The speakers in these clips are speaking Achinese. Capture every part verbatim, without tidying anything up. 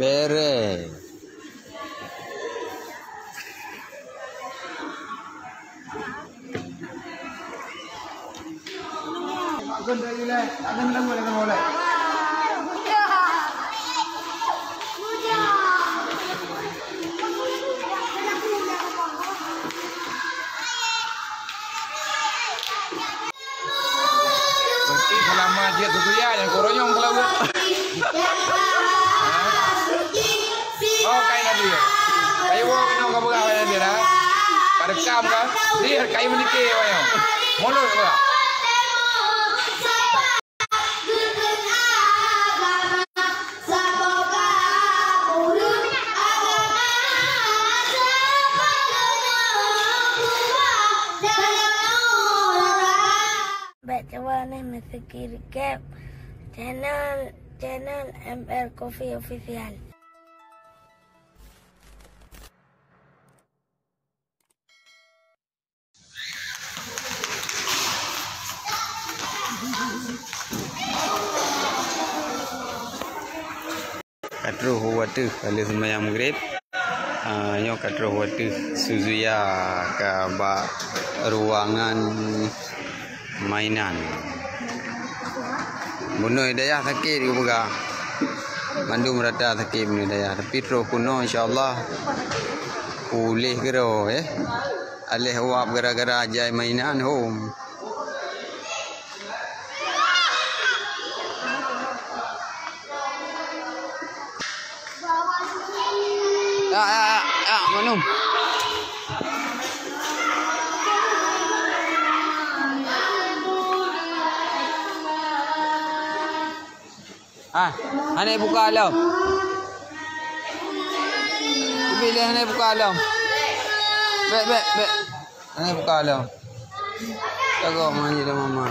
Bereh. Berarti selama jeuet Suzuya nyang kuronyong keulawa. Oh, kain tadi. Kayu woe keunoe ka beurah wayang dia dah. Ka rekam kan? Dia kayu meunike wayang. Mulut beurah. Bèk cuba neuh meusubscribe channel, channel M R Coffee Official. Ka troh u ateueh ka lheueh seumayang Maghrib. Ah, nyoe ka troh u ateueh Suzuya ka bak ruangan mainan. Bunoe dayah sakét geupeugah. Mandum rata sakét bunoe dayah. Tapi troh keunoe insya Allah puléh keudroe, eh. Aléh uap gara-gara jai mainan hom. Ya, ya, ya, ya, minum. Ah, hana buka lom. Ubi lé hana buka lom. Bèk, bèk, bèk. Hana buka lom. Jaga mandi dah mama.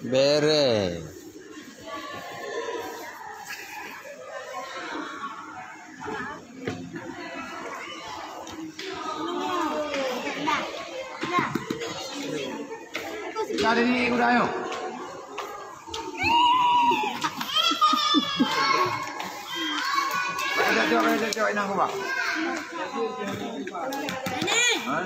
Bereh. Dari ni udah ayo. Ayo, jom, jom, jom, jom, inang kuba. Ha?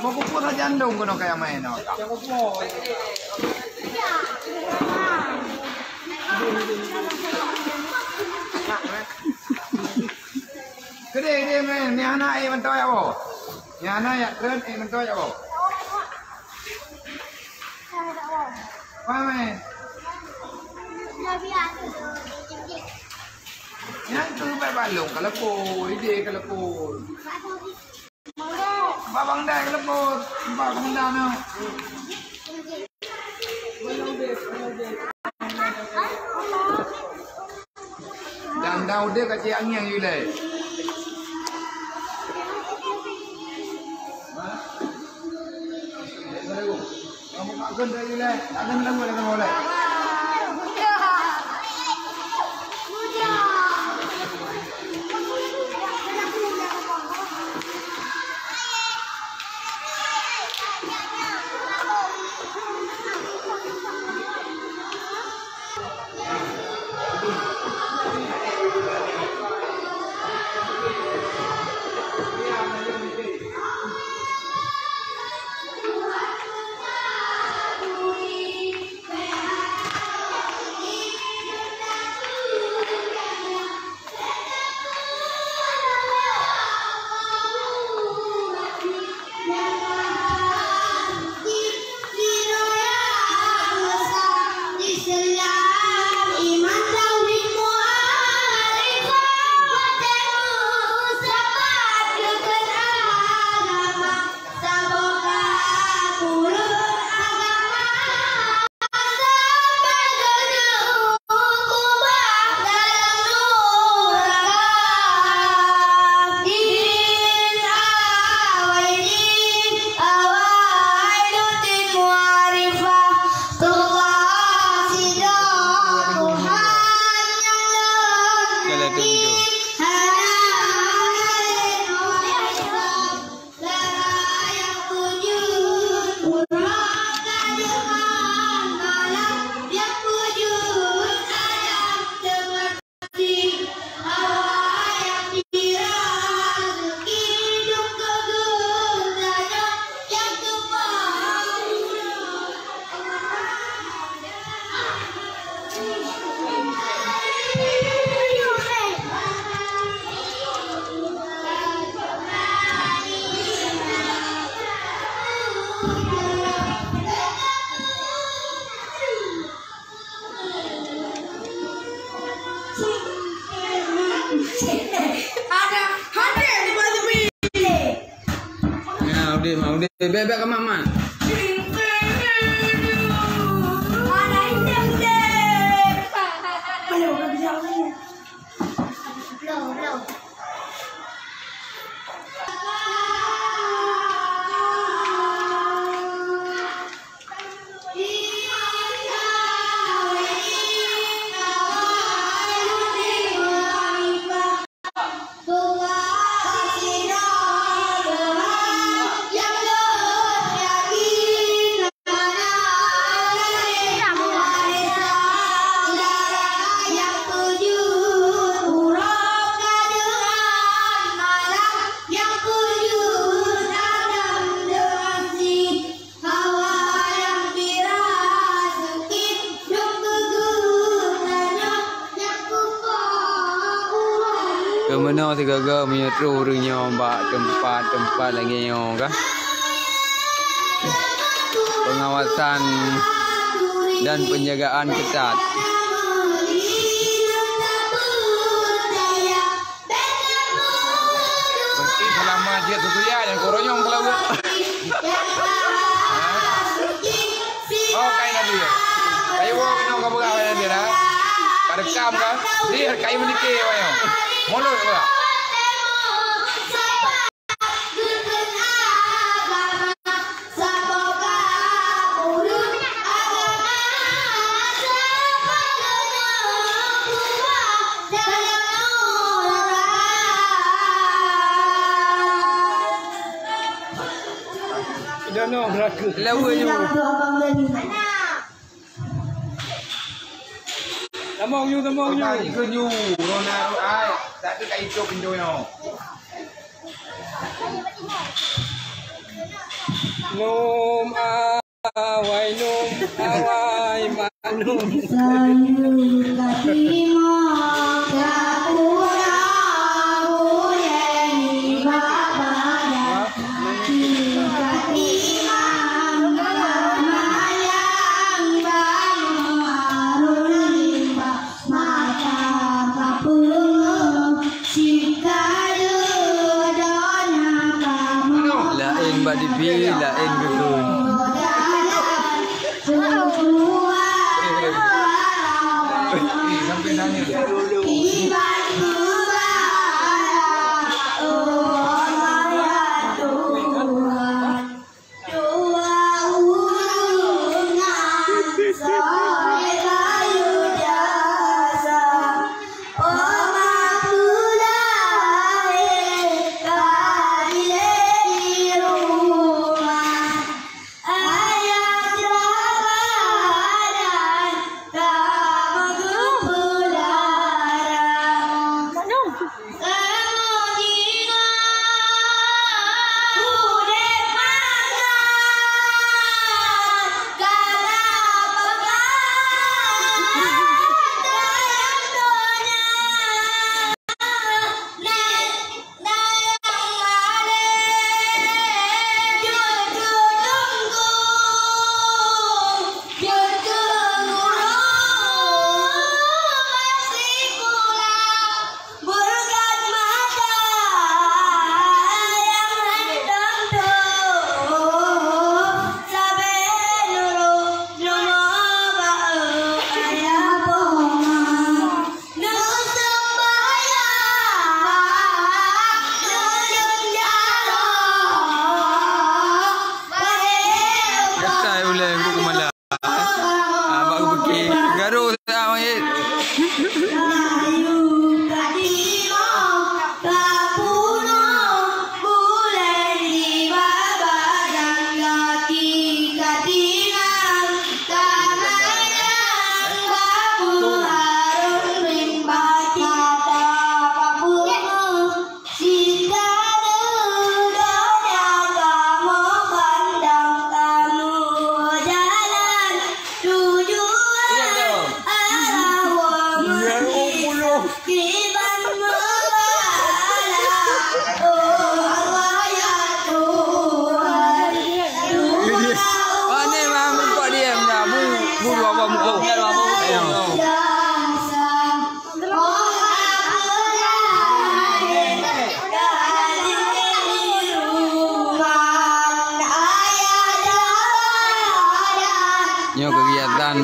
Meupupuk sajan dong keunoe kaya main, oh. Keudeh, keudeh, meunan. Nyan hana ék mantong ya, boh. Nyan hana ya, keureun ék mantong ya, boh. Paham, eh? Nyan keuh bak balong ka leupot, idéh ka leupot. Bak Bang Dai ka leupot, bak Bang Dai na. Dan, dan udép ka cit angin yue lé. Ha? Kamu tak kena yue lé, tak kena lama lagi mau lé. Udeh, Mak, udeh. Bèk, bèk keu Mak, Mak. Hawa nyang pira seukit, dum keu geutanyoe nyang kupoh uroe. Keu meunoe sigoe-goe meunyoe troh ureueng nyoe bak teumpat-teumpat lagèe nyoe kah, pengawasan dan penjagaan ketat. Berarti selama jeuet seukuya nyang kuronyong keulawa. Oh, kai Nabi. Kayu wo kena ka peugah kai Nabi dah. Pada kam ka. Dia kai meunike wayang. Mulut ka. Lawa nyoe. Tamong nyoe, tamong nyoe. Tadi ke nyoe, rona ai, tak ada kat itu pintu nyoe. Nom awai nom awai mak nom. Sayur katimah, kapura, buyeng, bak badan. Sayur katimah, kamayang, banyu, arung limbah. Mata kapeungeuh, cit ka lheueh donya kamoe. Laén bak dibi, laén geukheun. Dalam teukuat, iban peubara, oh, ya Tuhan. Dua ureueng nyan soe bayeue jasa, oma peulahé ka ilée di rumoh.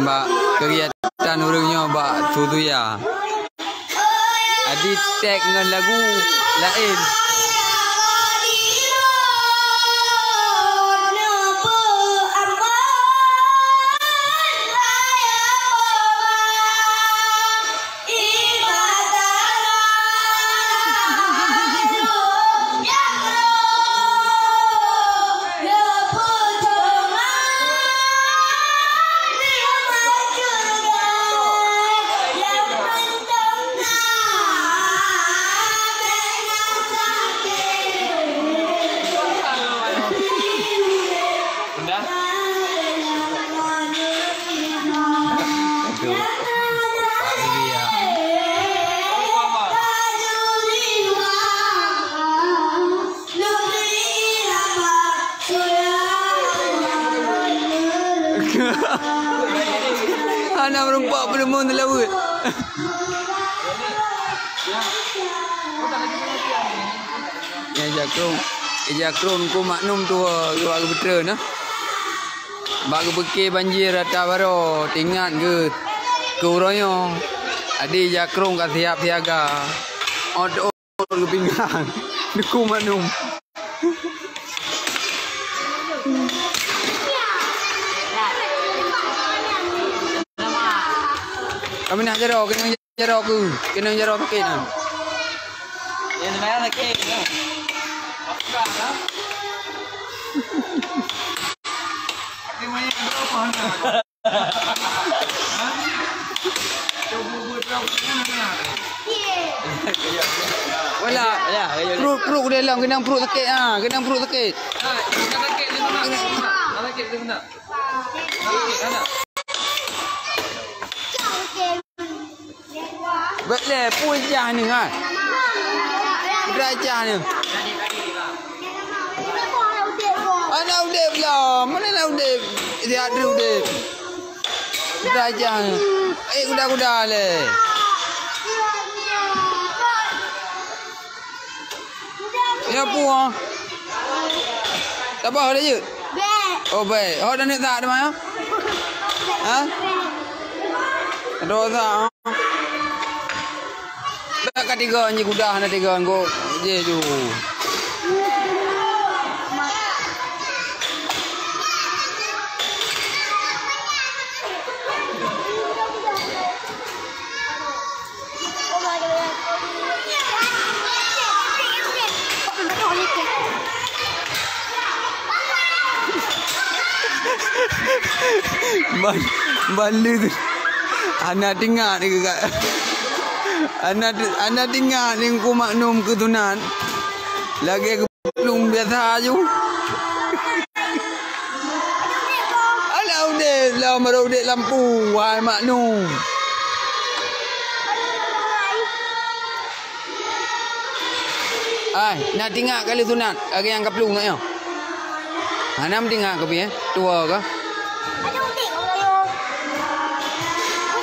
bak kegiatan ureueng nyoe bak Suzuya. Adi tag ngon lagu laén. Udah? Aduh. Iya. Hana meureumpok peuleumeuen di lauet. Nyang jakrong, jakrong ku maknum tuha, geuba geubeutrön, nah. Bak geubeuke banjir rata baroe, teuingat geuh keu uroe nyoe. Adi jakrong ka siap siaga. Ot, ot, geupinggang. Duku maknum. Kami nak jaroe, keuneuk jaroe keu, keuneuk jaroe sakét nah. Ya, sebenarnya sakit. Wala. Ya, ya, ya. Perut, perut udah hilang, kena perut sakit ah, kena perut sakit. Bèk lé, peue ijah ni, ha? Peue ijah ni? Aneuk udép lom, mana aneuk udép? Sihat udép. Peue ijah ni? Eh, kuda-kuda lé. Ya, peue, ha? Tabah dah jeuet? Bèk. Oh, bèk. Ho dah neuk that teuma, ya? Ha? Aduh, that, ha? Bèk ka tiga, nji kuda hana tiga, engko je ju. Ban, ban lé tu. Hana teuingat ke, Kak? Hana te-, hana teuingat ni ku maknum keu sunat. Lagèe Plueng biasa ju. Alah udép, lom baru udép lampu, wahai maknum. Ai, na teuingat kali sunat, lagèe nyang ka plueng nyoe. Hana meudeungoe keubiet, tuwoe kah?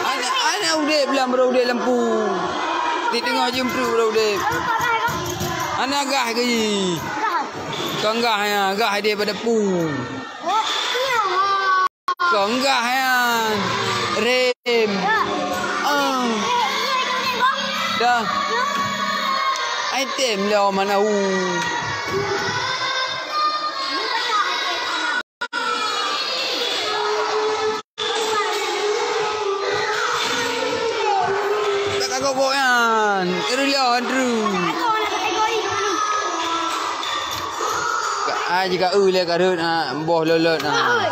Aneuk, aneuk udép lam, baru udép lampu. Di teungoh jeuem treuk baru udép. Hana gah keu jih. Kon gah nyan, gah daripada pu. Kon gah nyan. Rem. Ah. Dah. Item lom mana u. Tak takut kok nyan. Kena lom, Andrew. Ah, jika eu lé ka rhot, ah, boh lolot, ah.